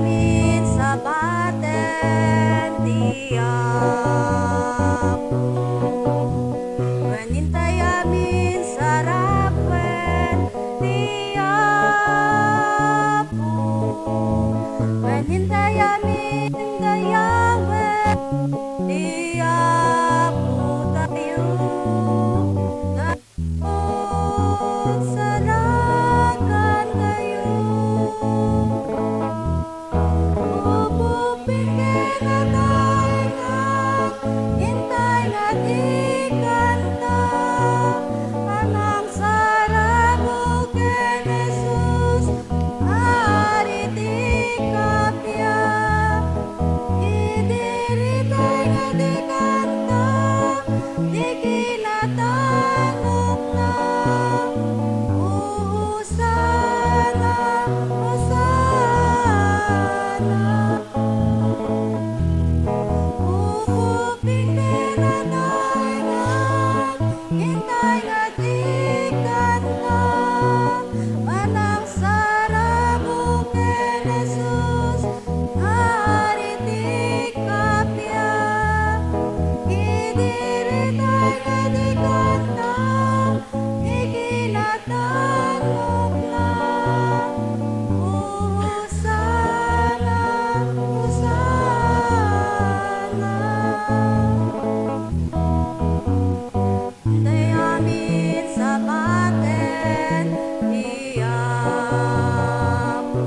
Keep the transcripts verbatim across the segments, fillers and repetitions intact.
Amin sabaten ti Apo. Wen intay amin sarap wen ti Apo. Wen intay amin dayawen ti Apo tayo. Salakan kayo. Upuping ken adaygan, intay nga di kanta, manangsarabok ken Jesus, Ari ti kappia. Idi ritay nga di kanta, ti kinatanokna. Hosanna, Hosanna. Upuping ken adaygan, intay nga di kanta, manangsarabok ken Jesus, Ari ti kappia. Idi ritay nga di kanta, ikinatanokna. Hosanna, Hosanna. Intay amin sabaten ti Apo.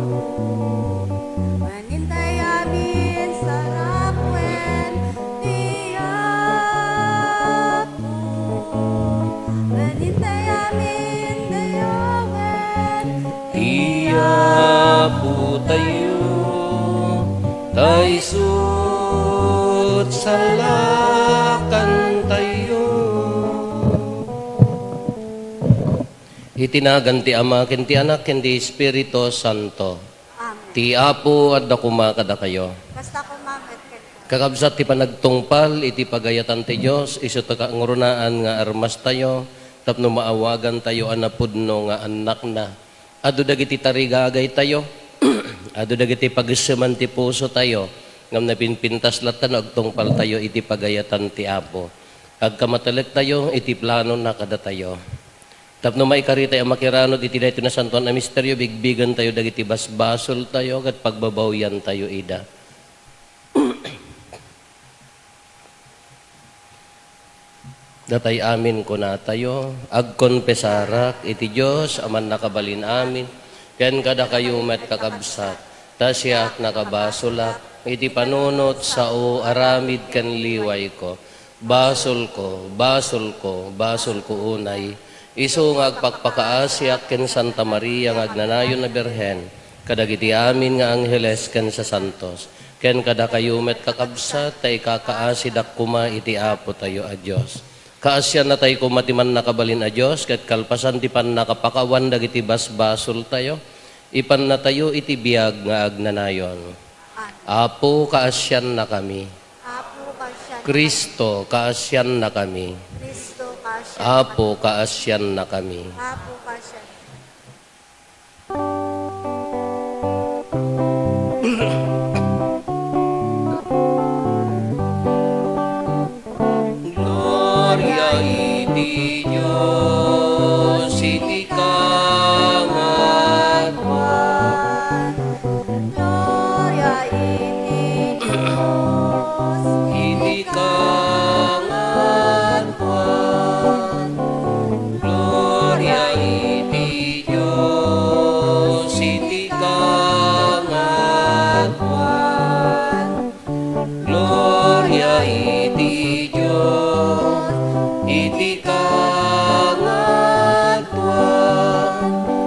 Wen intay amin sarap wen ti Apo. Wen intay amin dayawen ti Apo tayo. Ta isut' salakan tayo. Iti nagan ti Ama, ken ti Anak, ken ti Espiritu Santo. Amen. Ti Apo adda koma kadakayo. Kasta koma met kenka. Kakabsat ti panagtungpal iti pagayatan ti Dios, isu ti kangrunaan nga armastayo tapno maawagantayo a napudno nga annakna. Adu dagiti tarigagaytayo, adu dagiti pagesseman ti pusotayo, ngem napinpintas latta no agtungpaltayo iti pagayatan ti Apo. Agkamatelektayo iti planona kadatayo. Tapno maikaritay a makiranod iti daytoy nasantoan a misterio, bigbigentayo dagiti basbasoltayo ket pagbabawiantayo ida. Datay amin kunatayo, agkonfesarak iti Dios a mannakabalin amin, ken kadakayo met, kakabsat, ta siak nakabasolak iti panunot, sao, aramid ken liwayko. Basolko, basolko, basolko unay, isu nga agpakpakaasiak ken Santa Maria nga agnanayon a Birhen, kadagiti amin nga angheles ken sasantos, ken kadakayo met, kakabsat, ta ikakaasidak koma iti Apotayo a Dios. Kaasiannatay koma ti Mannakabalin a Dios, ket kalpasan ti pannakapakawan dagiti basbasoltayo, ipannatayo iti biag nga agnanayon. Amen. Apo, kaasiannakami. Apo, kaasiannakami. Cristo, kaasiannakami. Cristo, kaasiannakami. Apo, kaasiannakami. Apo, kaasiannakami. Gloria iti Dios iti kangatoan. Gloria iti Dios iti kangatoan. Gloria iti Dios iti kangatoan. Gloria iti Dios iti kangatoan.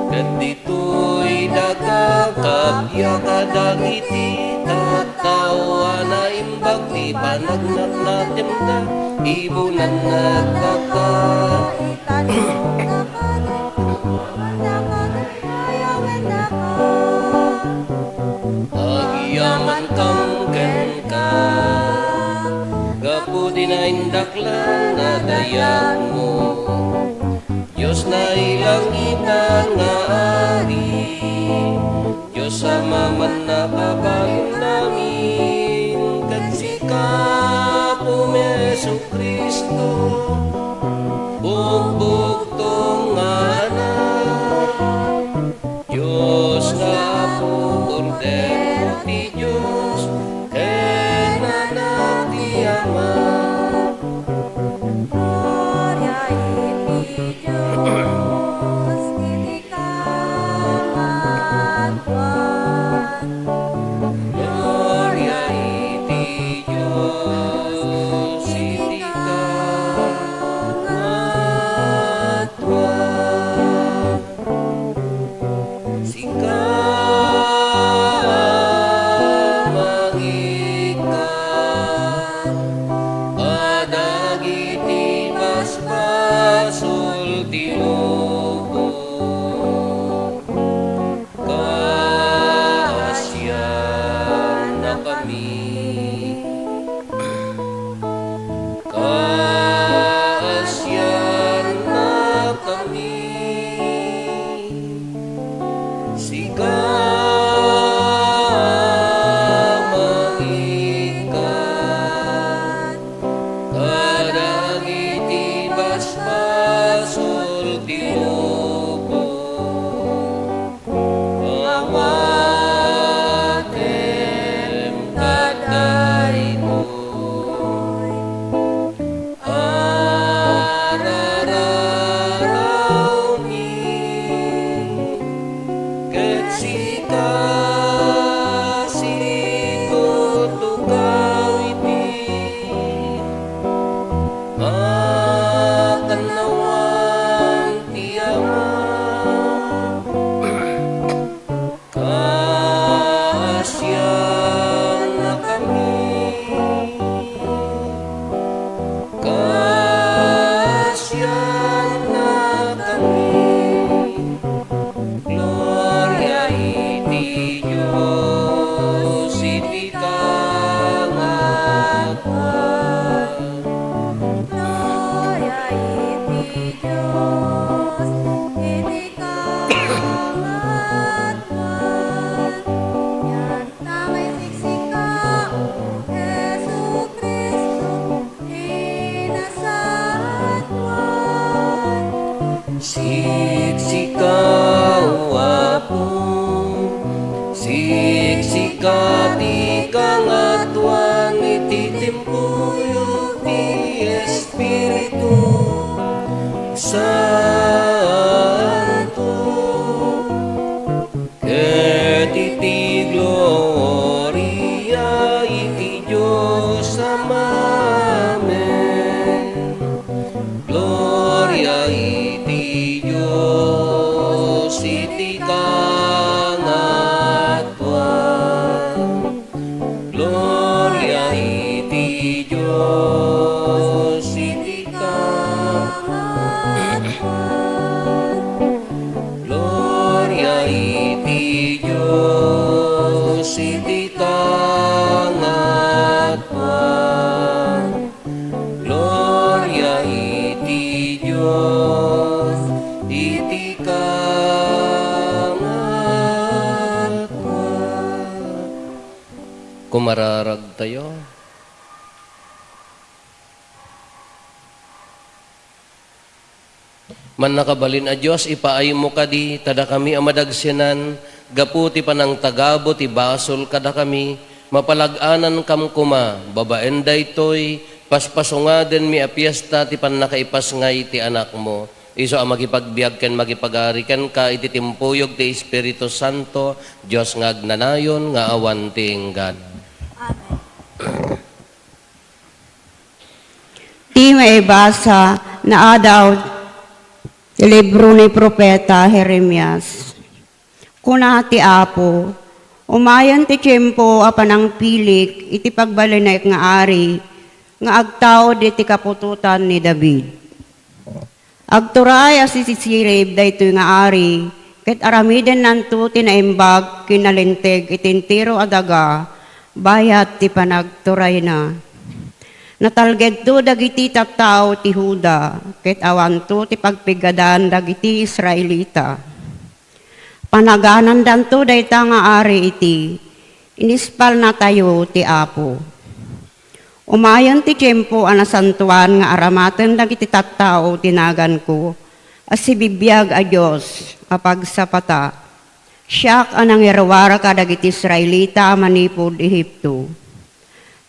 Ket ditoy daga kappia kadagiti tattao a naimbag ti panagnatnatemda, ibunan nagkaka. Agyamankam kenka, gapu ti naindaklan a dayagmo. Dios nailangitna nga Ari, Dios a mannakabalinnamin, ken sika, Apom Jesu-Cristo, bugbugtong nga Anak, Dios nga Apo, Kordero ti Dios, ken Anak ti Ama. Gloria iti Dios iti kangatoan. Gloria iti Dios iti kangatoan. Sika a mangikkan kadagiti basbasol ti lubong, kaasiannakami. Sika a mangikkan kadagiti basbasol ti lubong, awatem kadaytoy. Arararawmi, ket sika, situtukaw iti makannawan ti Ama. Kaasiannakami, kaasiannakami. Gloria iti Dios iti kangatoan. Gloria iti Dios iti kangatoan. Yan, tamay siksika, O Jesu-Cristo, kinasatoan. Siksika, O Apo, siksika ti kangatoan iti timpuyog ti Espiritu Santo. Ket iti gloria iti Dios Ama. Amen. Gloria iti Dios iti kangatoan. Gloria iti Dios iti kangatoan. Gloria iti Dios iti kangatoan. Gloria iti Dios iti kangatoan. Kumararagtayo. Mannakabalin a Dios, ipaaymo kadi ta dakami a madagsenan gapu ti panangtagabo ti basol kadakami, mapalag-anankam koma babaen daytoy paspasungadenmi a fiesta ti pannakaipasngay ti Anakmo. Isu a makipagbiag ken makipagari kenka iti timpuyog ti Espiritu Santo, Dios nga agnanayon nga awan ti inggana. Amen. Ti maibasa naadaw ti libro ni Profeta Jeremias. Kuna ti Apo, "Umayen ti tiempo a panangpilik iti pagbalinek nga ari nga agtaud iti kaputotan ni David." Agturay a sisisirib daytoy nga ari, ket aramidennanto ti naimbag ken nalinteg iti entero a daga, bayat ti panagturayna. Natalgedto dagiti tattao ti Juda, ket awanto ti pagpiggadan dagiti Israelita. Naganandanto dayta nga ari iti inispalnatayo ti Apo. Umayen ti tiempo a nasantoan nga aramaten dagiti tattao ti naganko a sibibiag a Dios a pagsapata. Siak a nangiruar kadagiti Israelita a manipud Egipto.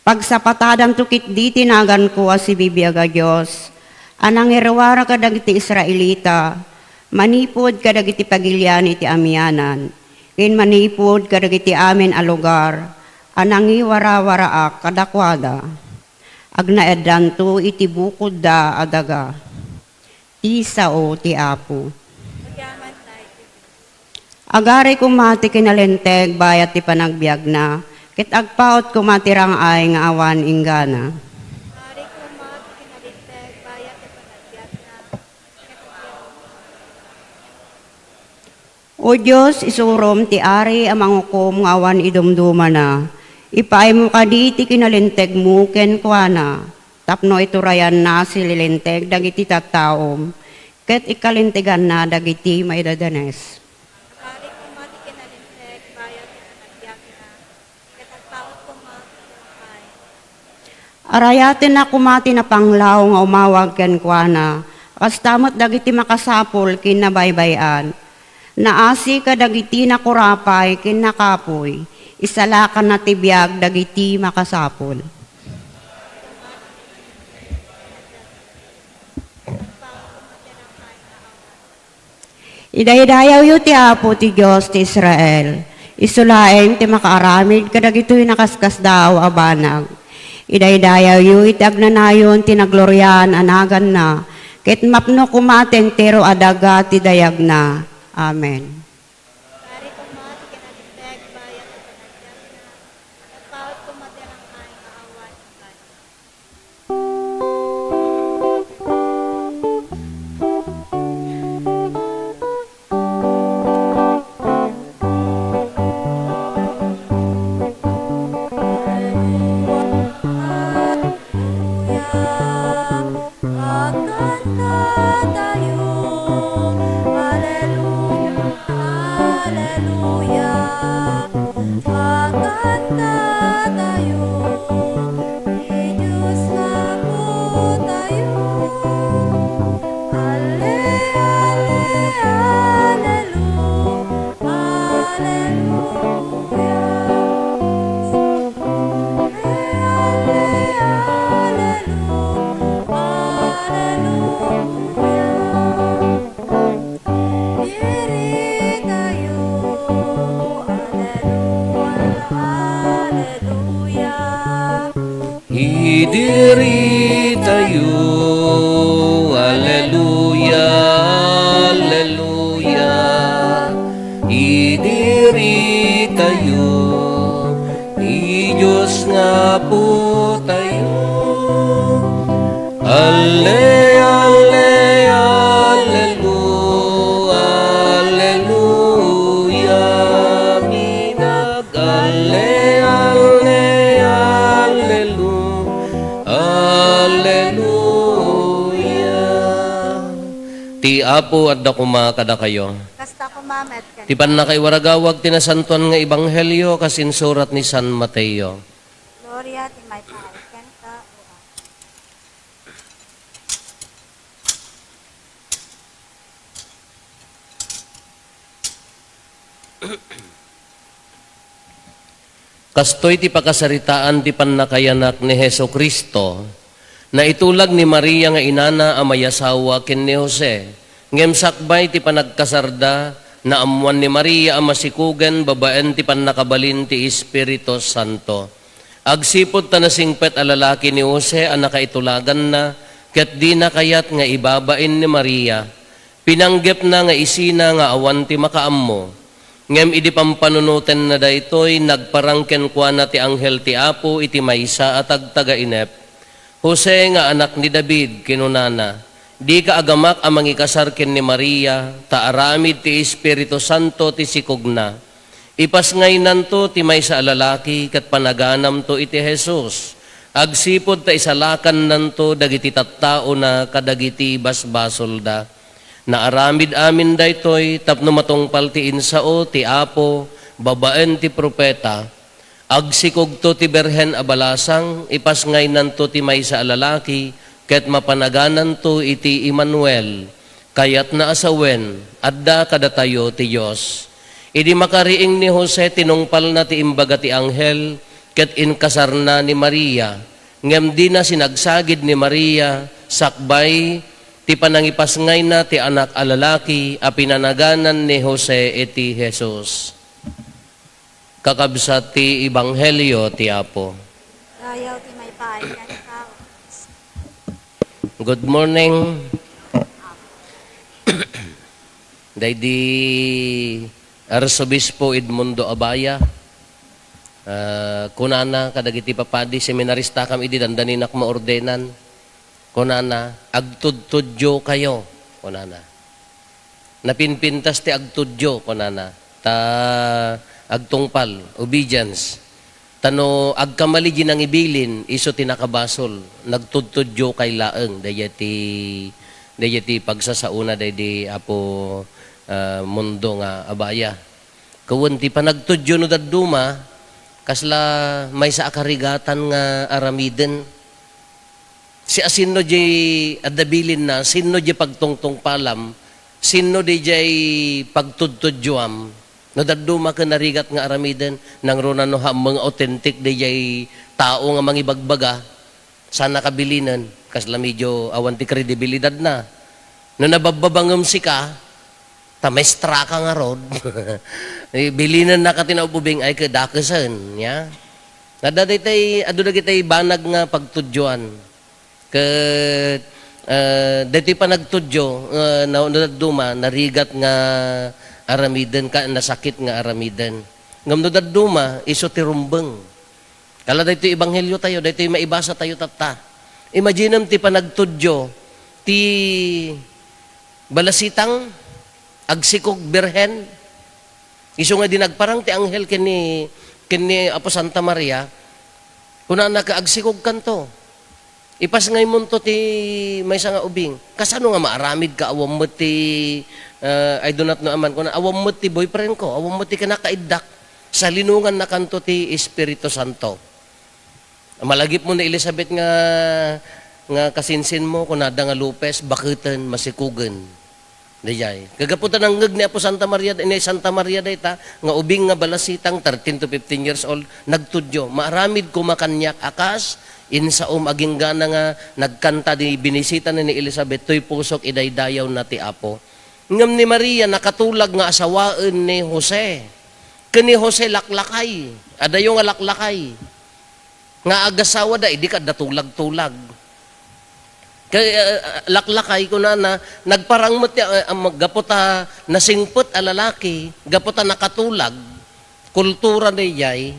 Pagsapatadanto ketdi ti naganko a sibibiag a Dios a nangiruar kadagiti Israelita manipud kadagiti pagilian iti amianan ken manipud kadagiti amin a lugar a nangiwarawaraak kadakuada. Agnaeddanto iti bukodda a daga. Ti sao ti Apo. Agari koma ti kinalinteg bayat ti panagbiagna, ket agpaut koma ti rang-ay nga awan inggana. Agari koma ti kinalinteg bayat ti panagbiagna, ket agpaut koma ti rang-ay. O Dios, isurom ti ari a mangukom nga awan idumdumana. Ipaaymo kadi ti kinalintegmo kenkuana, tapno iturayanna a sililinteg dagiti tattaom, ket ikalinteganna dagiti maidadanes. Agari koma ti kinalinteg bayat ti panagbiagna, ket agpaut koma ti rang-ay. Arayatenna koma ti napanglaw nga umawag kenkuana, kasta met dagiti makasapul ken nabaybay-an. Naasi kadagiti nakurapay ken nakapuy, isalakanna ti biag dagiti makasapul. Idaydayawyo ti Apo ti Dios ti Israel. Isu laeng ti makaaramid kadagitoy nakaskasdaaw a banag. Idaydayawyo iti agnanayon ti nagloriaan a naganna, ket mapno koma ti entero a daga ti dayagna. Amen. Agari koma ti kinalinteg bayat ti panagbiagna, agpaut koma ti rang-ay nga awan inggana. Agkanta tayo, aleluya, aleluya. Agkanta tayo, ti Dios nga Apo tayo. Alle, alle, alelu-, aleluya. Alle, alle, alelu-, aleluya. Diri tayo, aleluya, aleluya. Idiri tayo, aleluya, aleluya. Idiri tayo, ti Dios nga Apo tayo. Alle, alle, allelu-, alleluia, minag-alle, alle, allelu-, alleluia. Ti Apo adda koma kadakayo. Kasta koma met kenka. Ti pannakaiwaragawag ti nasantoan nga ebanghelio kas insurat ni San Mateo. Gloria ti maipaay kenka, O Apo. Kastoy ti pakasaritaan ti pannakayanak ni Jesu-Cristo. Naitulag ni Maria nga inana a mayasawa ken ni Jose, ngem sakbay ti panagkasarda, naammoan ni Maria a masikogen babaen ti pannakabalin ti Espiritu Santo. Agsipud ta nasingpet a lalaki ni Jose a nakaitulaganna, ket dina kayat nga ibabain ni Maria, pinanggepna nga isina nga awan ti makaammo. Ngem idi pampanunotenna daytoy, nagparang kenkuana ti anghel ti Apo iti maysa a tagtagainep. "Jose nga anak ni David," kinunana, "dika agamak a mangikasar ken ni Maria, ta aramid ti Espiritu Santo ti sikogna. Ipasngaynanto ti maysa a lalaki ket panaganamto iti Jesus, agsipud ta isalakannanto dagiti tattaona kadagiti basbasolda. Naaramid amin daytoy tapno matungpal ti insao ti Apo babaen ti profeta. Agsikogto ti birhen a balasang, ipasngaynanto ti maysa a lalaki, ket mapanagananto iti Emmanuel. Kayatna a sawen, adda kadatayo ti Dios. Idi makariing ni Jose, tinungpalna ti imbaga ti anghel, ket inkasarna ni Maria. Ngem dina sinagsagid ni Maria, sakbay ti panangipasngayna ti anak a lalaki a pinanaganan ni Jose iti Jesus. Kakabsat ti Ebanghelio ti Apo. Dayaw ti maipaay nga ikaw. Good morning. Daydi Arsobispo Edmundo Abaya, ah, kunana kadagiti papadi, seminaristakam idi dandaninak maordenan. Kunana, "Agtudtudyo kayo," kunana. Napinpintas ti agtudyo, kunana. Ta agtungpal, obedience. Ta no agkamali di nangibilin, isu ti nakabasol. Nagtudtudyo kay laeng, daydi ti, daydi ti pagsasaona daydi Apo, ah, Mundo nga Abaya. Kawen ti panagtudyo no dadduma, kasla maysa a karigatan nga aramiden. Siasino di adda bilinna, sino di pagtungtungpalam, sino di jay pagtudtudyoam? No dadduma ken narigat nga aramiden, nangruna no hammeng authentic di jay tao nga mangibagbaga, saan nakabilinen, kasla medyo awan ti kredibilidadna. No nababbabangem sika, ta maestra ka ngarud. Eh, bilinennaka ti naububing ay kadakesen, ya. Adda daytay, adu dagitay banag nga pagtudyoan. Ket, eh, daytoy panagtudyo, eh, na, no dadduma, narigat nga aramiden ka, nasakit nga aramiden. Ngem no dadduma, isu ti rumbeng. Kala daytoy ebanghelio tayo, daytoy maibasa tayo tatta. Imaginem ti panagtudyo, ti balasitang, agsikog, birhen. Isu nga di nagparang ti anghel ken ni, ken ni Apo Santa Maria, kunana ka, "Agsikogkanto. Ipasngaymonto ti maysa nga ubing." Kasano nga maaramid ka? Awan met ti, ah, I do not know a man. Kuna, "Awan met ti boyfriend ko. Awan met ti kinakaiddak." Salinungannakanto ti Espiritu Santo. Malagipmo ni Elizabeth nga, nga kasinsinmo, kunada nga Lopez, baketen, masikugen. Dayjay. Kagapu ta nangngeg ni Apo Santa Maria, ni Santa Maria dayta, nga ubing nga balasitang, thirteen to fifteen years old, nagtudyo. Maaramid koma kaniak a kas, insaom, aginggana nga nagkanta di binisita ni Elizabeth, toy pusok idaydayawna ti Apo. Ngem ni Maria, nakatulag nga asawaen ni Jose. Ken ni Jose, laklakay. Adayo nga laklakay. Nga agasawada, idi kadda tulag-tulag. Kay, ah, ah, laklakay, kunana, nagparang met ti, ah, ah, gapu ta nasingpet a lalaki, gapu ta nakatulag, kultura dayjay,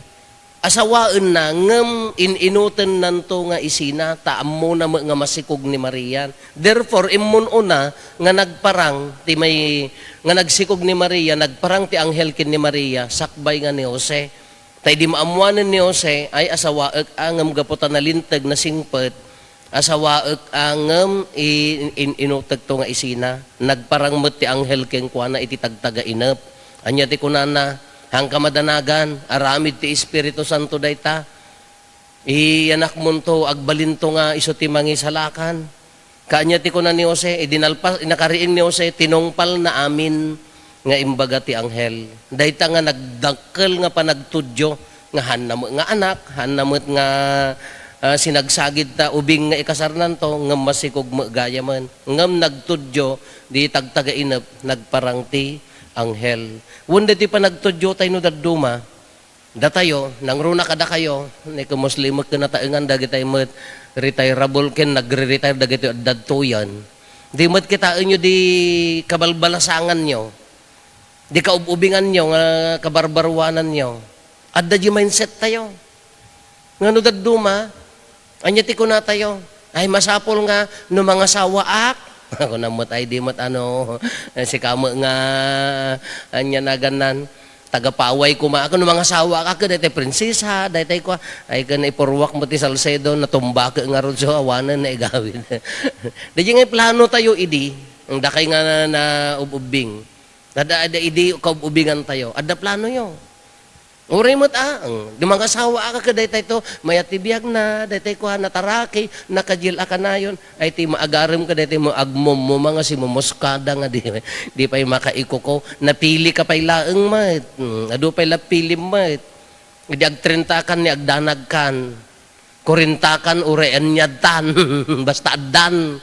asawaenna, ngem in-inutennanto nga isina, ta ammona met nga masikog ni Maria. Therefore, immun-una nga nagparang ti may, nga nagsikog ni Maria, nagparang ti anghel ken ni Maria, sakbay nga ni Jose. Ta idi maammoanen ni Jose, ay, asawaek a, ngem gapu ta nalinteg, nasingpet, asawaek a, ngem i-, in-, inutegto nga isina. Nagparang met ti anghel kenkuana iti tagtagainep. Ania ti kunana, "Haanka madanagan, aramid ti Espiritu Santo dayta. Iyanakmonto, agbalinto nga isu ti mangisalakan." Kaanya ti kuna ni Jose, idi nalpas, nakariing ni Jose, tinungpalna amin nga imbaga ti anghel. Dayta nga nagdakkel nga panagtudyo, nga haanna met nga anak, haanna met nga, ah, sinagsagid ta ubing nga ikasarnanto, ngem masikog met gayamen. Ngem nagtudyo, di tagtagainep, nagparang ti anghel. Wen daytoy panagtudyo tayo no dadduma, Datayo, nangruna kadakayo, ni kumuslimek ken nataengan dagitay met retirable ken nagre-retire dagitoy adda dtoyen. Di met kitaenyo di kabalbalasanganyo, di kaub-ubinganyo nga kabarbaruananyo. Adda di mindset tayo. Nga no dadduma, ania ti kunatayo? Ay, masapul nga no mangasawaak. Kuna met, ay, di met ano, eh, sika met nga, ania nagannan, tagapaway koma. Ken no mangasawaak, ket daytay prinsesa, daytay kua, ay, ken ipurruak met ti Salcedo, natumbak ngarud, so, awanen nga igawid. Daydi nga plano tayo idi. Ang dakay nga na, na ub-ubbing. Adda, adda idi kaub-ubingan tayo. Adda plano yo. Uray met, ah, ang, di mangasawa ka, ka daytay to, mayat ti biagna, daytay kuan, nataraki, nakajil a kanayon, ay ti maagarem ka, daytay mo agmommo, mga simumuskada nga di, di pay makaikuko, napili ka pay laeng met. Hmm, adu pay la pilim met. Idi agtrentakan ni agdanagkan. Kurintakan, uray anyadtan. Basta addan.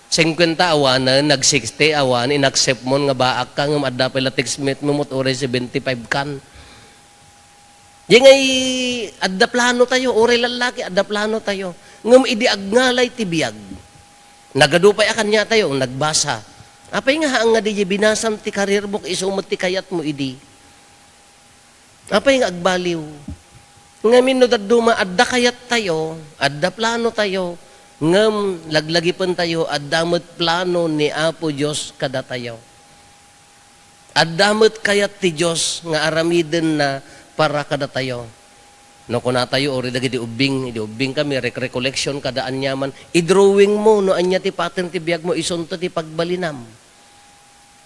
Singkwenta awanen, nag-sixty awan, inaccept mon nga baak ka, ngem adda pay la text mate mo, met uray seventy-five kan. Di ngay, adda plano tayo, uray lallaki, adda plano tayo. Ngem idi agngalay ti biag, nagadu pay a kaniatayo, nagbasa. Apay nga haan nga di binasam ti career mo, isu met ti kayat mo idi? Apay nga agbaliw? Ngamin no dadduma, adda kayat tayo, adda plano tayo, ngem laglagipen tayo, adda met plano ni Apo Dios kadatayo. Adda met kayat ti Dios nga aramidenna para kadatayo. No kunatayo, uri dagiti ubbing, idi ubbing kami, rek-, recollection kada aniaman, i-drawing mo no ania ti pattern ti biag mo, isunto ti pagbalinam.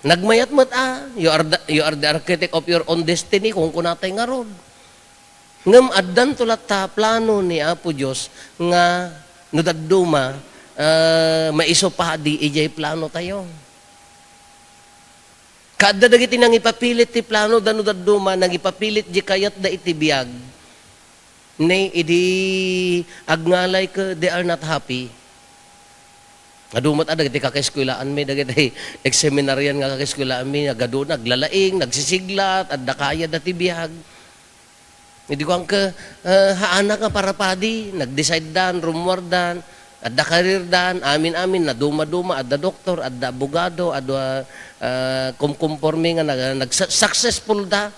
Nagmayat met a, "You are the, you are the architect of your own destiny," kunkunatay ngarud. Ngem addanto latta plano ni Apo Dios nga no dadduma, ah, maisupadi idiay plano tayo. Kaadda dagiti nangipapilit ti plano da no dadduma, nangipapilit di kayatda iti biag. Nay, idi agngalay ket they are not happy. Adu met a dagiti kakaeskuelaanmi, dagiti ex-seminarian nga kakaeskuelaanmi, nagadu, naglalaing, nagsisiglat, adda kayatda ti biag. Idi kuan ket, eh, haanak nga parapadi, nag-decide dan, rummuar dan, adda career dan, amin-amin, naduma-duma, adda doktor, adda abogado, adda, ah, kumkumporme nga nag-, nag-, successful da.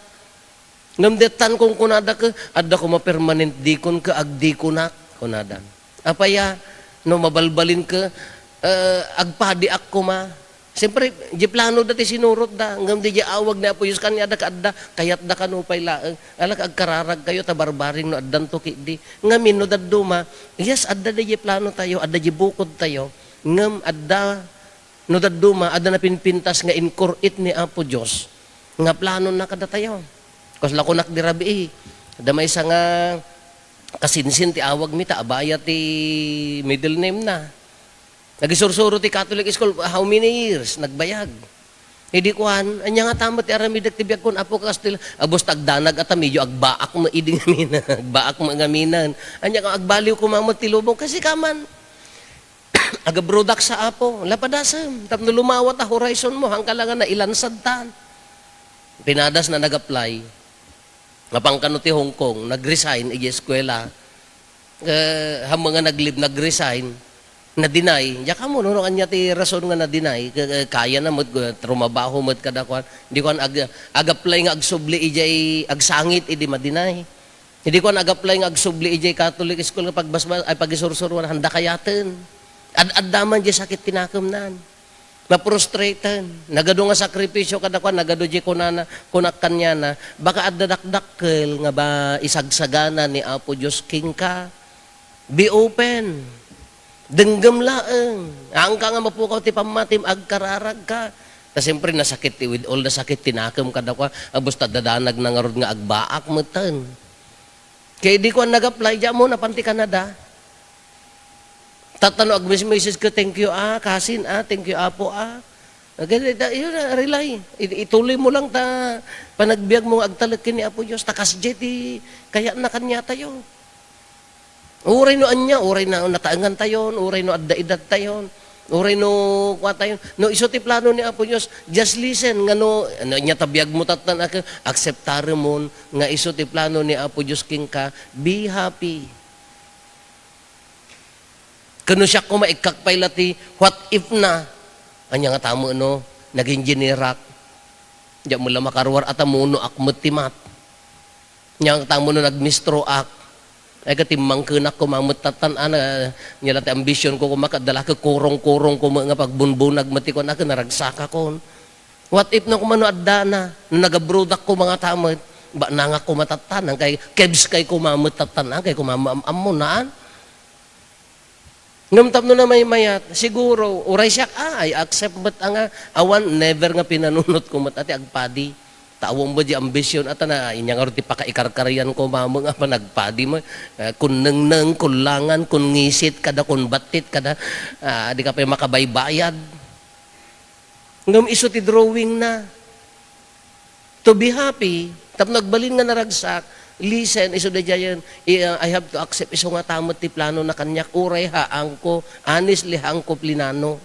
Ngem dettan kunkunada ket, "Adda koma permanent deacon ket agdeaconak," kunada. Apay a, no mabalbalin ket, eh, agpadiak koma. Siyempre, di plano da ti sinurot da. Ngem di, di awag ni Apo Dios kaniada ket adda, kayatda kano pay laeng. Ala, agkararag kayo ta barbareng no addanto ketdi. Ngamin, no dadduma, yes, adda di plano tayo, adda di bukod tayo. Ngem adda No dadduma, adda napinpintas nga inkur-it ni Apo Dios nga planonna kadatayo. Kasla kunak di rabii, adda maysa nga kasinsin ti awagmi ta Abaya ti middle name na. Nagisursuro ti Catholic school, how many years? Nagbayag. Idi kuan, ania ngata met ti aramidek ti biagkon, Apo, kastil, abus ta agdanag ata, medyo agbaak mo idi ngamin, agbaak mo ngamin. Ania ka, agbaliw koma met ti lubong, kasi kaman. Agabrodak sa Apo, lapadasem, tapno lumawat a horizon mo, hangka la nga nailansadtan. Pinadas na nag-apply. Napan kano ti Hong Kong, nag-resign, iti eskwela. Eh, hammo nga nag-leave, nag-resign, na-deny. Diak ammo no, no ania ti rason nga na-deny. K-, k-, kaya na met, eh, trumabaho met kada kuan. Di kuan, ag-, ag-apply nga agsubli, ijay agsangit, idi ma-deny. Idi kuan, ag-apply nga agsubli idiay Catholic school nga pagbasbas-, ay, pagisursuruan, handa kayaten. Ad-adda man diay sakit ti nakemnan. Maprustraten. Nagadu nga sakripisyo kada kuan, nagadu diay kunana, kunak kaniana, baka adda dakdakkel nga ba isagsagana ni Apo Dios kenka. Be open. Denggem laeng. Haanka nga mapukaw ti pammatim, agkararagka. Ta siyempre, nasakit ti, with all the sakit ti nakem kadakuada, abus ta dadanag na ngarud nga agbaak metten. Kay di kuan nag-apply, diak ammo napan ti Canada. Tatta no agmessage ka, "Thank you, ah, kasin, ah, thank you, apo, ah." Agay, da-, yun, ah, rely. I-, ituloy mo lang ta panagbiag mo nga agtalek ken ni Apo Dios, ta kasdiay ti kayatna kaniatayo. Uray no ania, uray no nataengan tayon, uray no adda edad tayon, uray no kua tayon. No isu ti plano ni Apo Dios, just listen. Nga no, no ania ta biag mo tattan, ak-, akseptaremon nga isu ti plano ni Apo Dios kenka, be happy. Ken no siak koma, ikkak pay la ti what if na. Ania nga tamo no, nag-engineerak. Diak mo la makaruar, ata munoak met ti math. Nia nga tamo no nagmistroak. Ay, katimmangkenak koma met tattan, ana, nia la ti ambition ko koma, ket dala ket kurong-kurong koma nga pagbunbunag met ti kuan, a, ket naragsakakon. What if no koma no addana, no nagabrodak koma nga tamet, ba, nangak koma tattan, kay kebs kay koma met tattan, kay koma am-, am-, ammo naan. Ngem tapno namaymayat, siguro, uray siak, ah, I accept met a nga, awan, never nga pinanunotko met a ti agpadi. Ta awan met di ambision, ata na, inya ngarud ti pakaikarkarianko, mameng a panagpadi met, ah, kun nengneng, kun langan, kun ngisit, kada kun battit, kada, ah, di ka pay makabaybayad. Ngem isu ti drawing na. To be happy, tapno agbalin nga naragsak, listen, isu daydiayen, i-, I have to accept, isu ngata met ti planona kaniak, uray haanko, honestly, haanko plinano.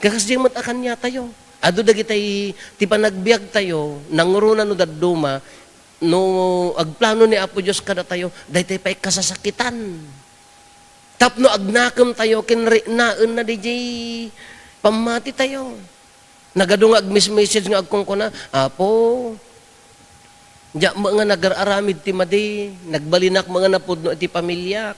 Kakasdiay met a kaniatayo. Adu dagitay ti panagbiagtayo, nangruna no dadduma, no agplano ni Apo Dios kadatayo, daytay pay kasasakitan. Tapno agnakemtayo ken riknaenna diay pammatitayo. Nagadu nga agmesmessage nga agkunkuna, "Apo, diak met nga nagar-aramid ti madi, nagbalinak met nga napudno iti pamiliak.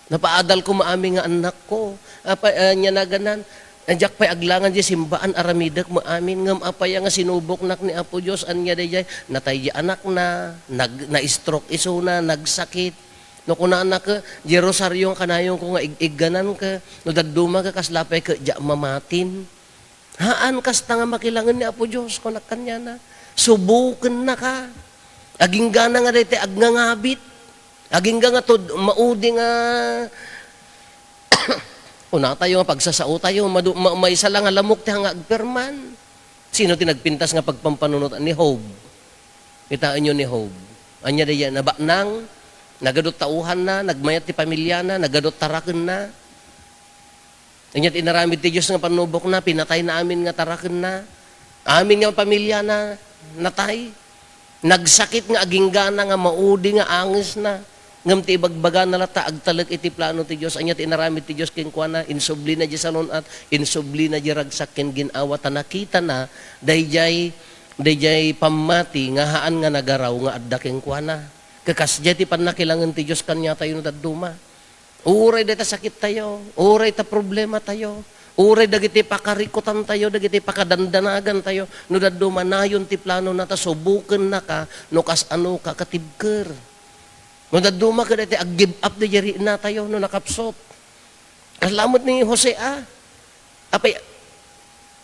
Napaadalko met amin nga annakko. Apay, ania naganan? Diak pay aglangan diay simbaan, aramidek met amin. Ngem apay a nga sinuboknak ni Apo Dios, ania daydiay? Natay diay anakna, nag-, na-stroke isuna, nagsakit." No kunana ket, "Diay rosario nga kanayonko nga ig-igganan ket, no dadduma ket kasla pay ket diak mamatin." Haan kasta nga makilangen ni Apo Dios, kunak kaniana. Subokennaka. Aginggana nga daytoy agngangabit. Agingga nga tud-, maudi nga kunatayo nga pagsasaotayo, madu-, ma-, maysa la nga lamok ti nga agperman. Sino ti nagpintas nga pagpampanunot ni Job? Kitaenyo ni Job. Ania daydiay, nabaknang, nagadut tauhanna, nagmayat ti pamiliana, nagadut tarakenna. Ania ti inaramid ti Dios nga pannubokna, pinatayna amin nga tarakenna. Amin nga pamiliana, natay. Nagsakit nga aginggana nga maudi nga angesna. Ngem ti ibagbagana latta agtalek iti plano ti Dios. Ania ti inaramid ti Dios kenkuana? Insublina diay salun-at, insublina diay ragsak ken gin-awa, ta nakitana daydiay, daydiay pammati nga haan nga nagaraw nga adda kenkuana. Kakasdiay ti pannakilangen ti Dios kaniatayo no dadduma. Uray dayta sakittayo, uray ta problematayo, uray dagiti pakarikutantayo, dagiti pakadandanagantayo, no dadduma nayon ti planona ta subokennaka no kasanoka katibker. No dadduma ket daytoy ag-give up daydiay riknatayo no nakapsut. Kasla met ni Jose a. Apay,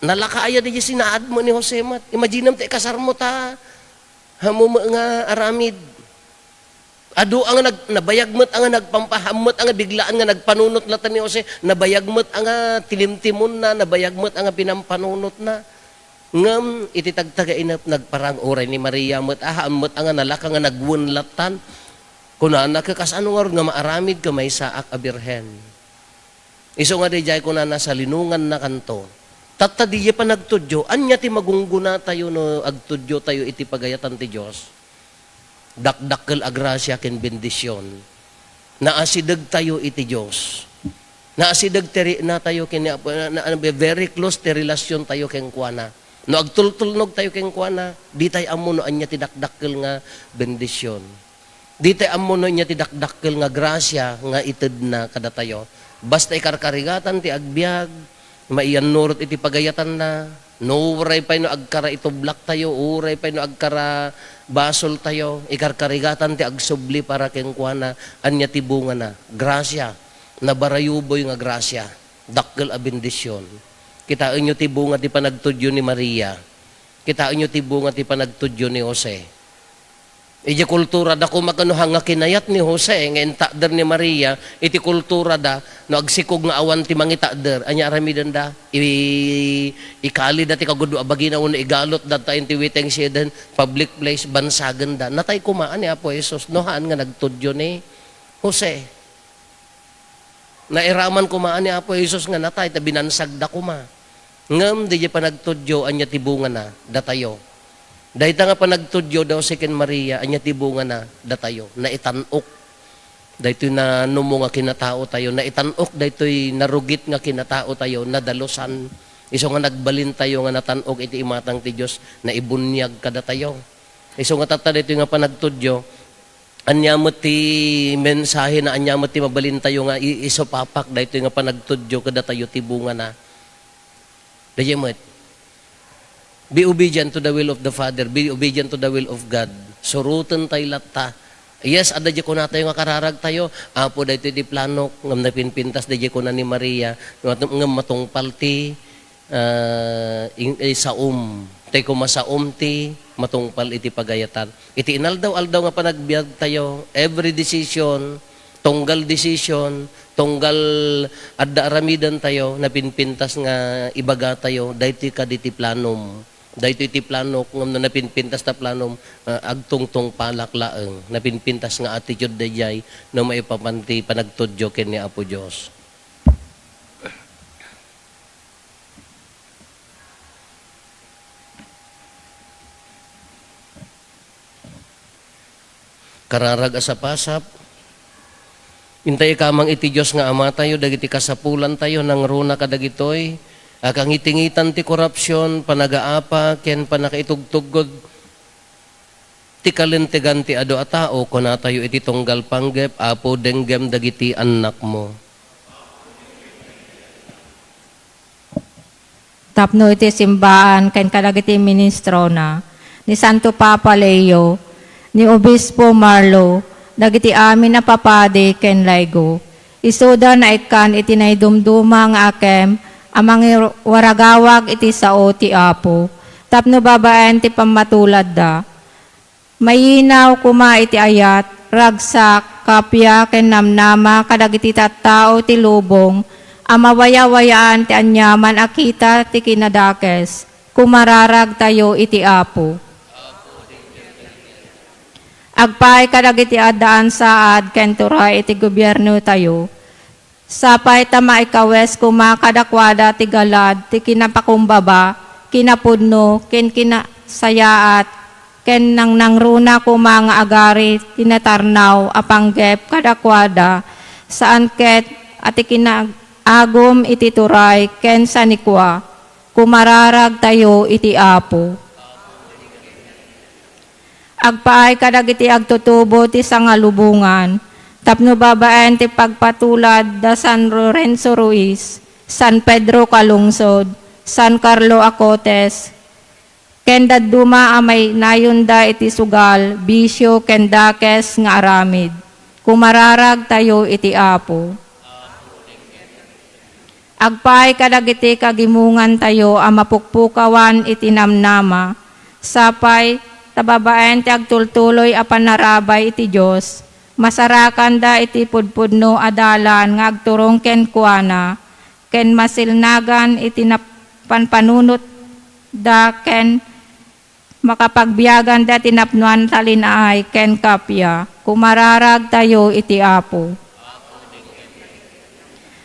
nalaka aya daydiay sinaad mo ni Jose met. Imaginam ti ikasarmo ta, hammo met nga aramid. Adu a nga nag-, nabayag met a nga nagpampahammet a nga biglaan nga nagpanunot latta ni Jose, nabayag met a nga tinimtimonna, nabayag met a nga pinampanunotna. Ngem iti tagtagainep, nagparang uray ni Maria met a, haan met a nga nalaka nga nagwen lattan. Kunana, "Ket kasano ngarud nga maaramidka, maysaak a birhen?" Isu nga daydiay kunana, salinongannakanto. Tatta, diay panagtudyo, ania ti magunggonatayo no agtudyotayo iti pagayatan ti Dios? Dakdakkel a grasia ken bendision. Naasidegtayo iti Dios. Naasideg ti riknatayo ken ni Apo, na, na, very close ti relasiontayo kenkuana. No agtultulnogtayo kenkuana, ditay ammo no ania ti dakdakkel nga bendision. Ditay ammo no ania ti dakdakkel nga grasia nga itedna kadatayo. Basta ikarkarigatan ti agbiag, maiyannurot iti pagayatanna, no uray pay no agkara itublaktayo, uray pay no agkara basoltayo, ikarkarigatan ti agsubli para kenkuana. Ania ti bungana? Grasia. Nabarayuboy nga grasia. Dakkel a bendision. Kitaenyo ti bunga ti panagtudyo ni Maria. Kitaenyo ti bunga ti panagtudyo ni Jose. Idiay kulturada koma ket no haan nga kinayat ni Jose nga intakder ni Maria iti kulturada, no agsikog nga awan ti mangitakder, ania aramidenda? I-, ikalida ti kagudua a bagina wenno igalotda ta iti waiting shed, public place, bansagenda. Natay koma ni Apo Jesus no haan nga nagtudyo ni Jose. Nairaman koma ni Apo Jesus nga natay ta binansagda koma. Ngem diay panagtudyo, ania ti bungana? Datayo. Dayta nga panagtudyo, da Jose ken Maria, ania ti bungana? Datayo. Naitan-ok daytoy nanumo nga kinataotayo. Naitan-ok daytoy narugit nga kinataotayo. Nadalusan. Isu nga nagbalintayo nga natan-ok iti imatang ti Dios, naibuniag kadatayo. Isu nga tatta daytoy nga panagtudyo, ania met ti mensahena, ania met ti mabalintayo nga i-, isupapak daytoy nga panagtudyo kadatayo ti bungana? Daydiay met, be obedient to the will of the Father, be obedient to the will of God. Surotentay latta Yes, adda diay kunatayo nga kararagtayo, "Apo, daytoy ti planok," ngem napinpintas daydiay kuna ni Maria, ngem matungpal ti, ah, in-, eh, saom. Tay kuma saom ti matungpal iti pagayatan. Iti inaldaw-aldaw nga panagbiagtayo, every decision, tunggal decision, tunggal adda aramidantayo, napinpintas nga ibagatayo, "Daytoy kadi ti planom." Daytoy ti planok, ngem no napinpintas ta planom, ah, agtungtungpalak laeng. Napinpintas nga attitude daydiay no maipapan ti panagtudyo ken ni Apo Dios. Kararag a sapasap, intay ikamang iti Dios nga Amatayo dagiti kasapulantayo, nangruna kadagitoy a kangitingitan ti korupsion, panagaapa, ken pannakaitugtuggod ti kalintegan ti adu a tao. Kunatayo iti tunggal panggep, "Apo, denggem dagiti annakmo." Tapno iti simbaan ken kadagiti ministrona, ni Santo Papa Leo, ni Obispo Marlo, dagiti amin a papadi ken laigo, isuda naikkan iti naidumduma nga akem a mangiwaragawag iti sao ti Apo, tapno babaen ti pammatuladda. Mayinaw koma iti ayat, ragsak, kappia, ken namnama kadagiti tattao ti lubong a mawayawayaan ti aniaman a kita ti kinadakes. Kumararagtayo iti Apo. Agpaay kadagiti addaan saad ken turay iti gobiernotayo. Sapay ta maikawes koma kadakuada ti galad ti kinapakumbaba, kinapudno, ken kinasayaat, ken nangnangruna koma nga agari ti natarnaw a panggep kadakuada, saan ket a ti kinaagum iti turay ken sanikua, kumararagtayo iti Apo. Agpaay kadagiti agtutubo ti sangalubongan, tapno babaen ti pagpatulad da San Lorenzo Ruiz, San Pedro Calungsod, San Carlo Acotes, ken dadduma a mainayonda iti sugal, bisio, ken dakes nga aramid. Kumararagtayo iti Apo. Agpaay kadagiti kagimongantayo a mapukpukawan iti namnama, sapay ta babaen ti agtultuloy a panarabay iti Dios, masarakanda iti pudpudno a dalan nga agturong kenkuana, ken masilnagan iti nap-, panpanunotda ken makapagbiaganda ti napnoan talinaay ken kappia. Kumararagtayo iti Apo.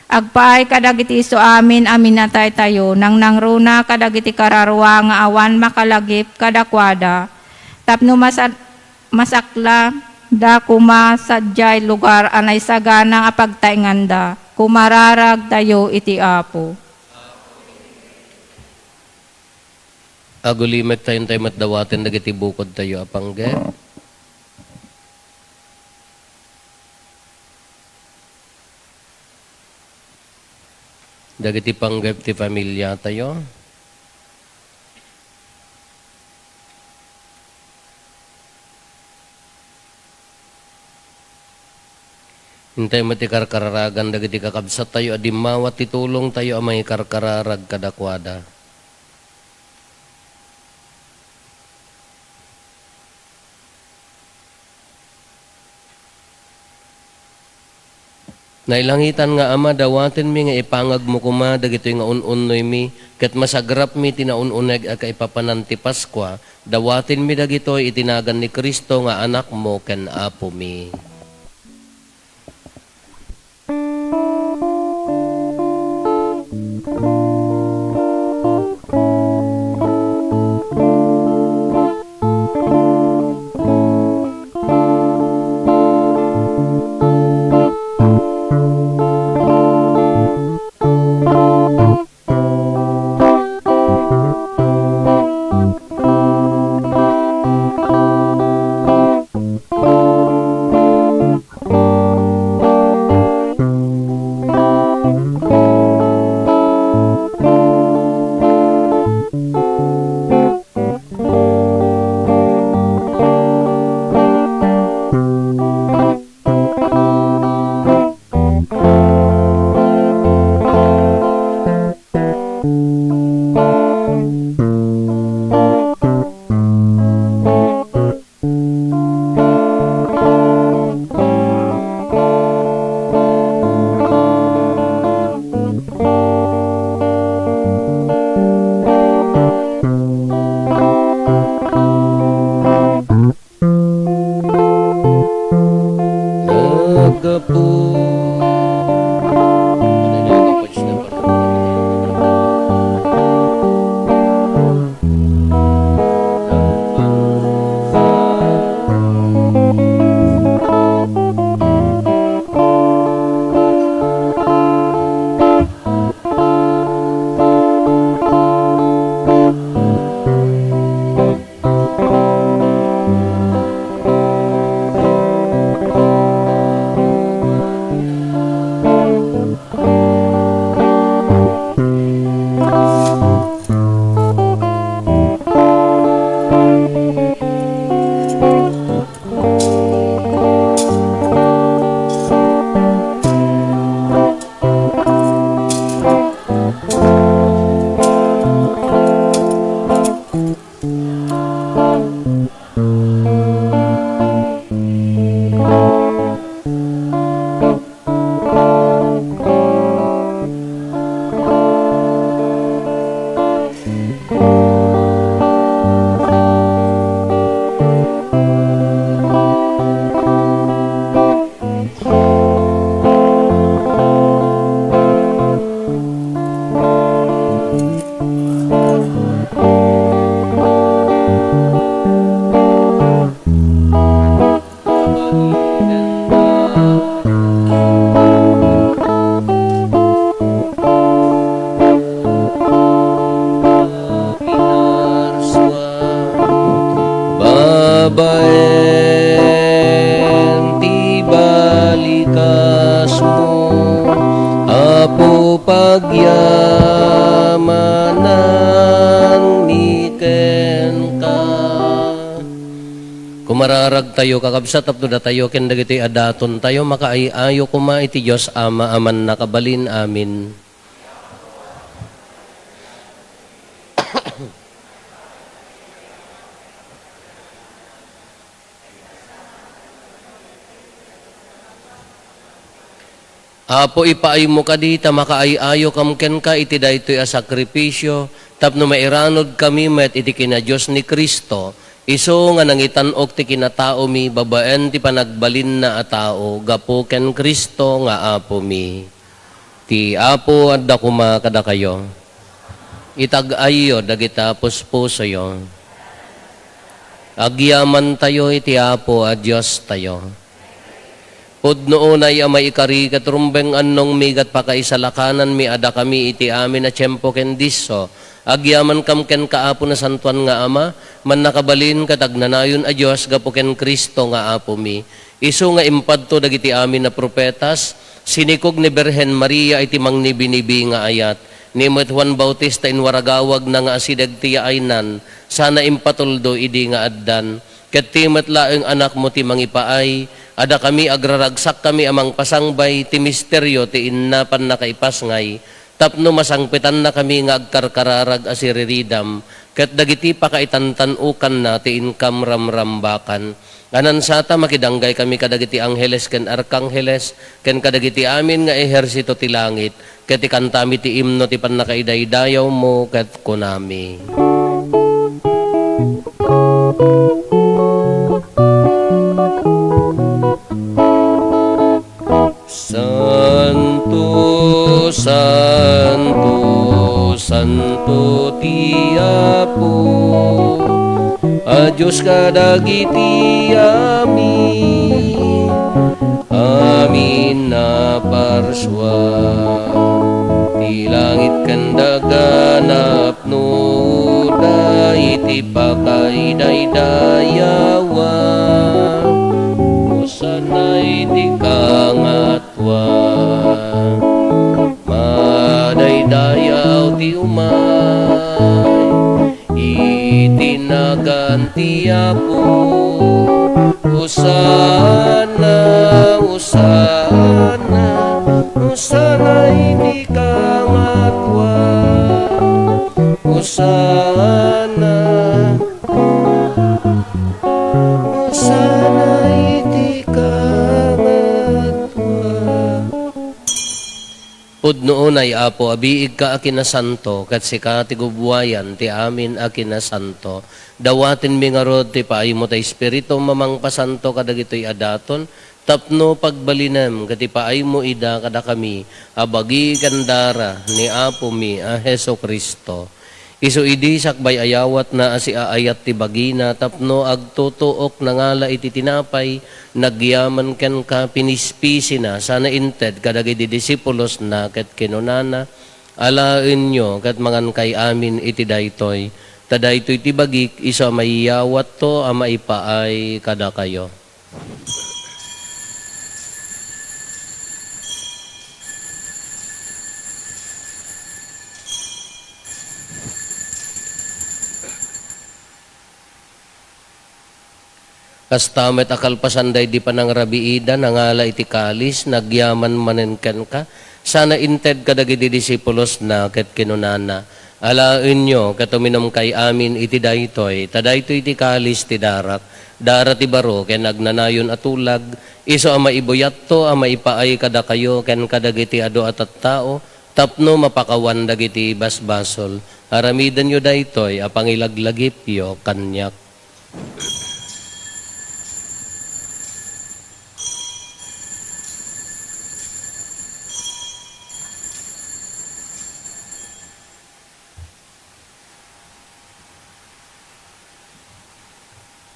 Agpaay kadagiti isu amin a minataytayo, nangnangruna kadagiti kararua nga awan makalagip kadakuada, tapno masa-, masaklanda koma sadiay lugar a naisagana a pagtaenganda. Kumararagtayo iti Apo. Agulimek tayo, intay met dawaten dagiti bukodtayo a panggep. Dagiti panggep ti familiatayo. Intay met ti karkararagan dagiti kakabsattayo a dimmawat ti tulongtayo a mangikarkararag kadakuada. Nailangitan nga Ama, dawatenmi nga ipangagmo koma dagitoy nga un-unnoymi, ket masagrapmi ti naun-uneg a kaipapanan ti Paskua. Dawatenmi dagitoy iti nagan ni Cristo nga Anakmo ken Apomi. Apo. Pinarsua babaen ti balikasmo, Apo, pagyamananmi kenka. Kumararagtayo, kakabsat, tapno datayo ken dagitoy a datontayo, makaay-ayo koma iti Dios Ama a mannakabalin. Amen. Apo, ipaaymo kadi ta makaay-ayokam kenka iti daytoy a sakrifisio tapno mairanudkami met iti kinadios ni Cristo, isu nga nangitan-ok ti kinataomi babaen ti panagbalinna a tao gapu ken Cristo nga Apomi. Ti Apo adda koma kadakayo. Itag-ayyo dagita puspusoyo. Agyamantayo iti Apo a Diostayo. Pudno unay a maikari ket rumbeng annongmi ket pakaisalakananmi a dakami iti amin a tiempo ken disso. Agyamankam kenka, Apo, Nasantoan nga Ama, mannakabalin ket agnanayon a Dios gapu ken Cristo nga Apomi. Isu nga impadto dagiti amin a profetas, sinikog ni Birhen Maria iti mangnibinibi nga ayat, ni met Juan Bautista inwaragawagna nga asideg ti yaaynan, sana impatuldo idi nga addan. Ket ti met laeng Anakmo ti mangipaay, a dakami agraragsakkami a mangpasangbay ti misterio ti inna pannakaipasngay, tapno masangpetannakami nga agkarkararag a siriridam, ket dagiti pakaitantan-okanna ti inkam ramrambakan. Nganansata, makidanggay kami kadagiti angheles ken arkangheles, ken kadagiti amin nga ehersito ti langit, ket ikantami ti imno ti pannakaidaydayawmo, ket kunami. Santo, santo, santo ti Apo, a Dios kadagiti amin, amin a parsua. Ti langit ken daga napnoda iti pakaidaydayawan. Hosanna iti kangat tua. Madaydayaw ti umay iti nagan ti Apo. Hosanna, Hosanna, Hosanna iti kangatua. Hosanna, Hosanna iti kangatua. Pudno unay, Apo, a biigka a kinasanto, ket sika ti gubbuayan ti amin a kinasanto. Dawatenmi ngarud ti paaymo ta Espiritu a mangpasanto kadagitoy a daton, Tapno pagbalinem ket ipaaymo ida kadakami a bagi ken dara ni Apomi a Jesu-Cristo. Isu idi sakbay ayawatna a siaayat ti bagina tapno agtutuok nangala iti tinapay, nagyaman kenka, pinispisina, sana inted kadagiti disipulosna ket kinunana, "Alaenyo ket mangankay amin iti daytoy, ta daytoy ti bagik isu a maiyawatto a maipaay kadakayo." Kasta met a kalpasan daydi panangrabiida, nangala iti kalis, nagyaman manen kenka, sana inted kadagiti disipulosna ket kinunana, "Alaenyo ket uminumkay amin iti daytoy, ta daytoy ti kalis ti darak, dara ti baro ken agnanayon a tulag, isu a maibuyatto a maipaay kadakayo ken kadagiti adu a tattao tapno mapakawan dagiti basbasol. Aramidenyo daytoy a pangilaglagipyo kaniak."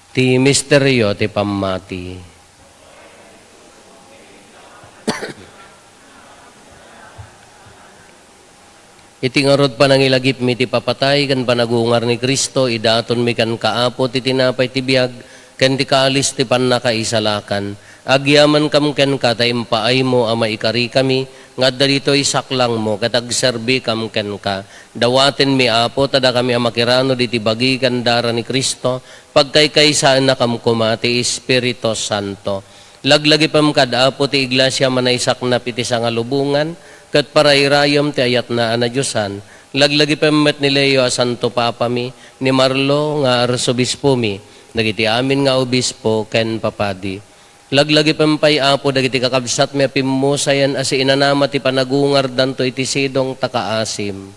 Ti misterio ti pammati. Iti ngarud, panangilagipmi ti papatay ken panagungar ni Cristo, idatonmi kenka, Apo, ti tinapay ti biag ken ti kalis ti pannakaisalakan. Agyamankam kenka ta impaaymo a maikarikami nga adda ditoy saklangmo ket agserbikam kenka. Dawatenmi, Apo, ta dakami a makiranod iti bagi ken dara ni Cristo, pagkaykaysaennakam koma ti Espiritu Santo. Laglagipem kad, Apo, ti iglesia a manaisaknap iti sangalubongan, ket parairayem ti ayatna a nadiosan. Laglagipem met ni Leo a Santo Papami, ni Marlo nga Arsobispomi, dagiti amin nga obispo ken papadi. Laglagipem pay, Apo, dagiti kakabsatmi a pimmusayen a siinanama ti panagungardanto iti sidong ta kaasim.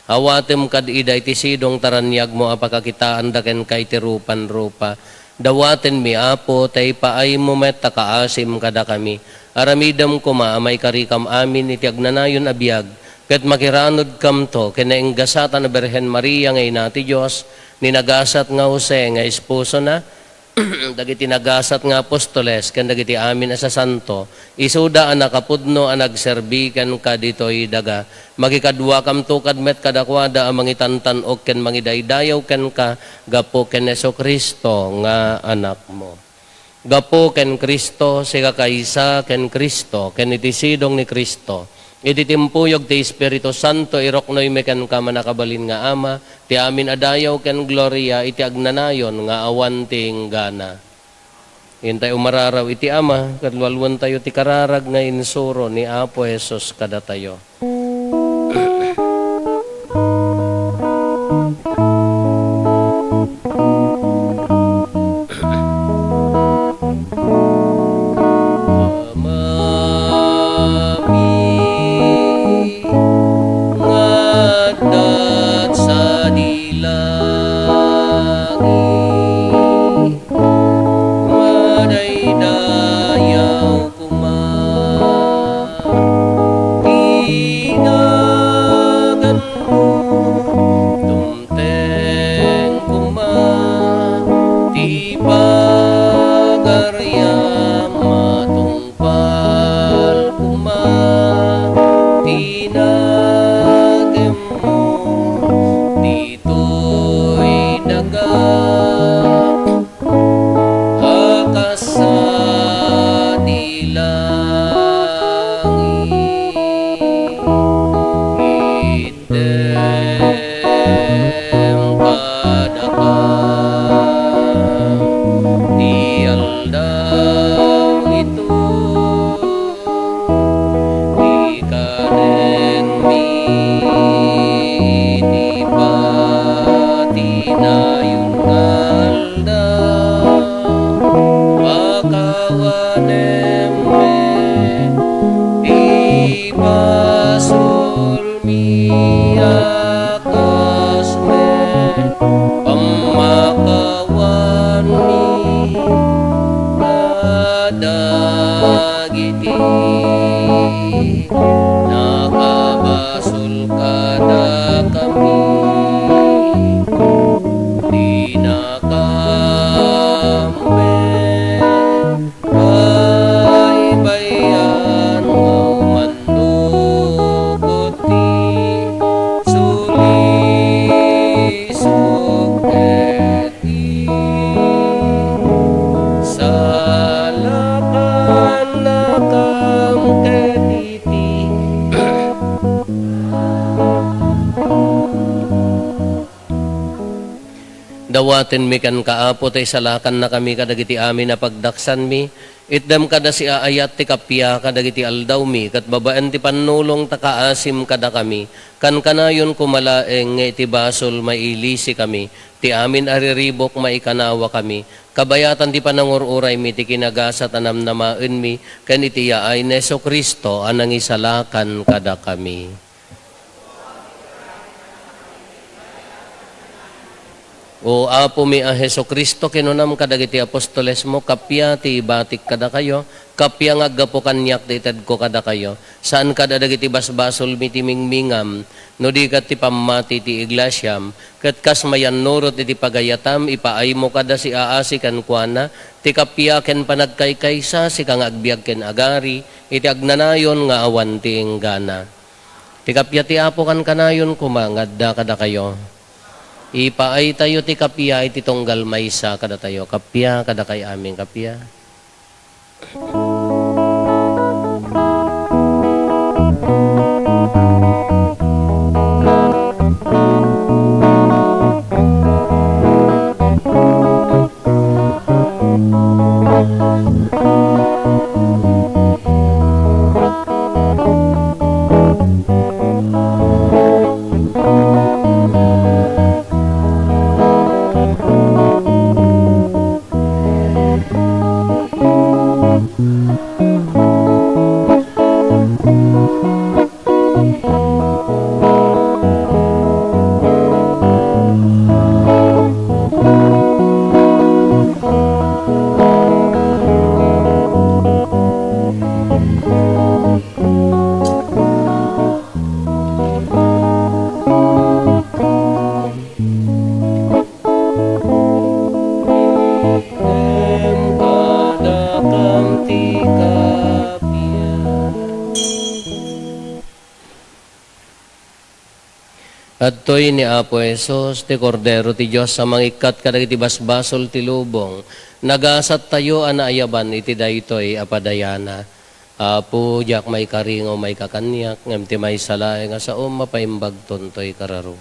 Awatem kad ida iti sidong ta raniagmo a pakakitaanda kenka iti rupan-rupa. Dawatenmi, Apo, ta ipaaymo met ta kaasim kadakami. Aramidem koma a maikarikam amin iti agnanayon a biag, ket makiranodkamto ken nainggasatan a Birhen Maria nga Ina ti Dios, ni nagasat nga Jose nga esposona, dagiti nagasat nga apostoles ken dagiti amin a sasanto, isuda a nakapudno a nagserbi kenka ditoy daga. Makikaduakamto kad met kadakuada a mangitantan-ok ken mangidaydayaw kenka gapu ken Jesu-Cristo nga Anakmo. Gapu ken Cristo, sikakaysa ken Cristo, ken iti sidong ni Cristo, iti timpuyog ti Espiritu Santo, iruknoymi kenka, mannakabalin nga Ama, ti amin a dayaw ken gloria iti agnanayon nga awan ti inggana. Intay umararaw iti Ama, ket lualuentayo ti kararag nga insuro ni Apo Jesus kadatayo. Amami nga adda sadi langit, madaydayaw koma ti naganmo, dumteng koma ti pagariam, matungpal koma ti nakemmo ditoy daga. A kas sadi langit, itdem kadaka ti aldaw ito. Ikanenmi iti patinayon nga aldaw, pakawanem met ti basolmi a kas met pammakawanmi kada Awatenmi kenka, Apo, ta isalakannakami kadagiti amin a pagdaksanmi. Itdem kada siaayat ti kappia kadagiti aldawmi, ket babaen ti pannulong ta kaasim kadakami. Kankanayon koma laeng nga iti basol mailisikami, ti amin a riribuk maikanawakami, kabayatan ti panangur-uraymi ti kinagasat a namnamaenmi, ken iti yaay ni Jesu-Cristo a nangisalakan kadakami. O Apomi a Jesu-Cristo, kinunam kadagiti apostolesmo, kappia ti ibatik kadakayo, kappia nga aggapu kaniak ti itedko kadakayo. Saan kada dagiti basbasolmi ti mingmingam, no di ket ti pammati ti iglesiam, ket kas mayannurot iti pagayatam, ipaaymo kada siaasi kenkuana, ti kappia ken panagkaykaysa, sika nga agbiag ken agari, iti agnanayon nga awan ti inggana. Ti kappia ti Apo kankanayon koma nga adda kadakayo. Ipaaytayo ti kappia iti tunggal maysa kadatayo. Kappia kadakay amin, kappia. Itdem kadakam ti kappia. Adtoy ni Apo Jesus, ti Kordero ti Dios a mangikkat kadagiti basbasol ti lubong. Nagasattayo a naayaban iti daytoy a padayana. Apo, diak maikaringaw maikakaniak, ngem ti maysa laeng a saom mapaimbagton toy kararo.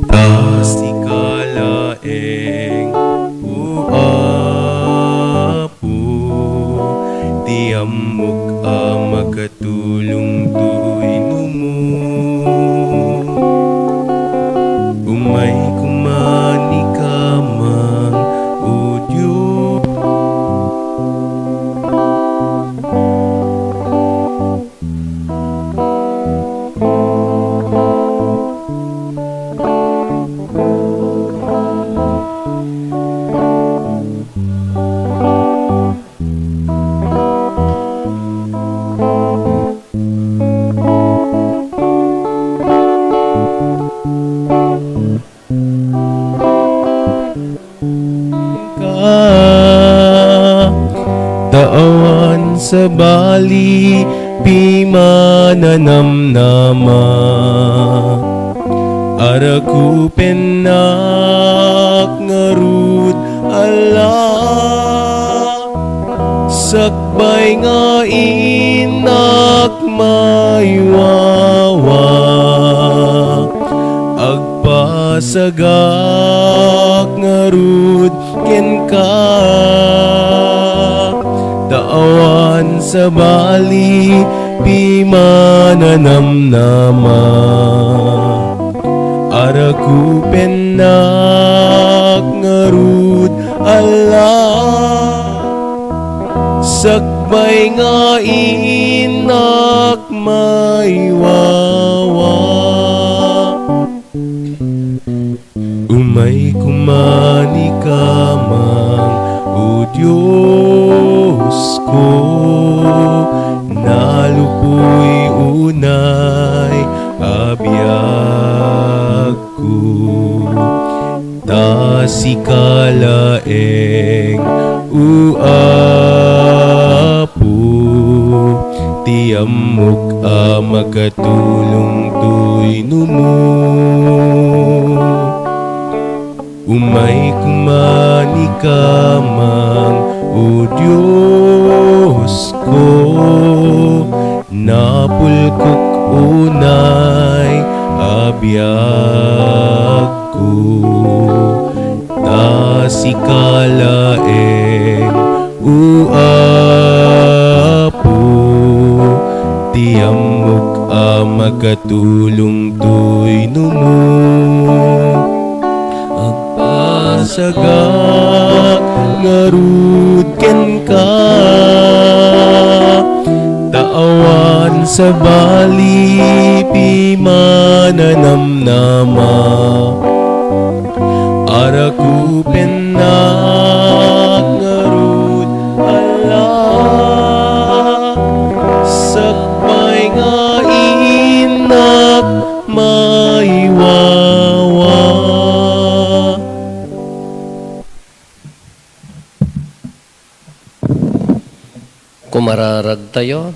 Ta sika laeng, O Apo, ti ammok a makatulong toy numo. Umay koma ni kamang, O Dios. Ka, ta awan sabali, pimananamnama. Arakupennak ngarud, Allah. Sakbay nga innak maywawa, agpasagak ngarud kenka. Ta awan sabali, pimananamnama. Arakupennak ngarud, Allah. Sak Bay nga innak maiwawa. Umay koma ni kamang, O Diosko, nalupoy unay a biag ko. Ta sika laeng, O Apo, ti ammok a makatulong toy numo. Umay koma ni kamang, O Diosko, napulkok unay a biag ko. Ta sika laeng, O Apo, ti ammok a makatulong toy numo. Agpasagak ngarud kenka, ta awan sabali ti mananamnama. Arakupennak ngarud, Alla, sakbay nga innak maiwawa. Kumararagtayo.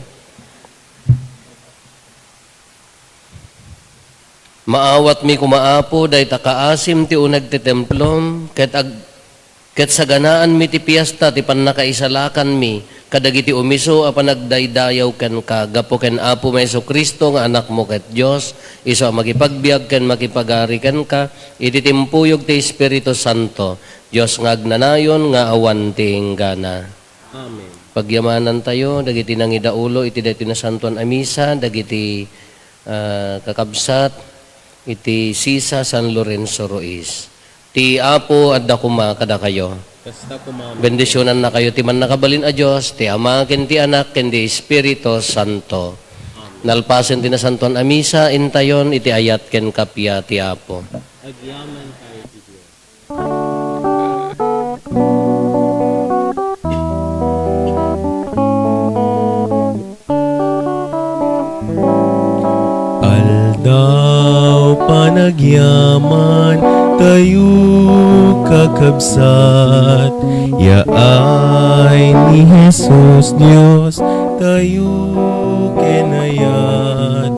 Maawatmi koma, Apo, dayta kaasim ti uneg ti templom, ket ag-, ket saganaanmi ti piesta ti pannakaisalakanmi kadagiti umiso a panagdaydayaw kenka, gapu ken Apomi a Jesu-Cristo nga Anakmo ket Dios, isu a makipagbiag ken makipagari kenka iti timpuyog ti Espiritu Santo, Dios nga agnanayon nga awan ti inggana. Amen. Pagyamanantayo dagiti nangidaulo iti daytoy nasantoan a misa, dagiti, ah, kakabsat iti Sisa San Lorenzo Ruiz. Ti Apo adda koma kadakayo. Kasta koma. Bendisionannakayo ti Mannakabalin a Dios, ti Ama, ken ti Anak, ken ti Espiritu Santo. Amen. Nalpasen ti nasantoan a misa, intayon iti ayat ken kappia ti Apo. Agyamantayo ti Dios. Aldaw panagyamantayo, kakabsat, yaay ni Jesus Diostayo ken ayat.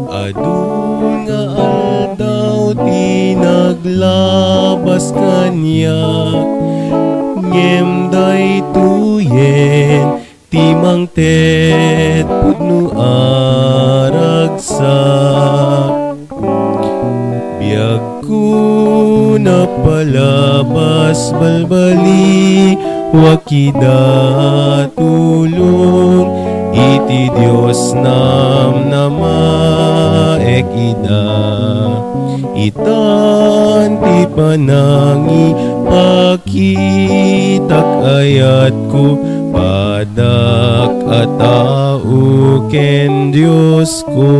Adun nga aldaw ti naglabas kaniak, ngem daytoyen ti mangted pudno a ragsak. Biagko napalabas, balbaliwak ida, tulong iti Dios, namnamaek ida. Itan ti panangipakitak, ayatko, padak a tao ken Diosko.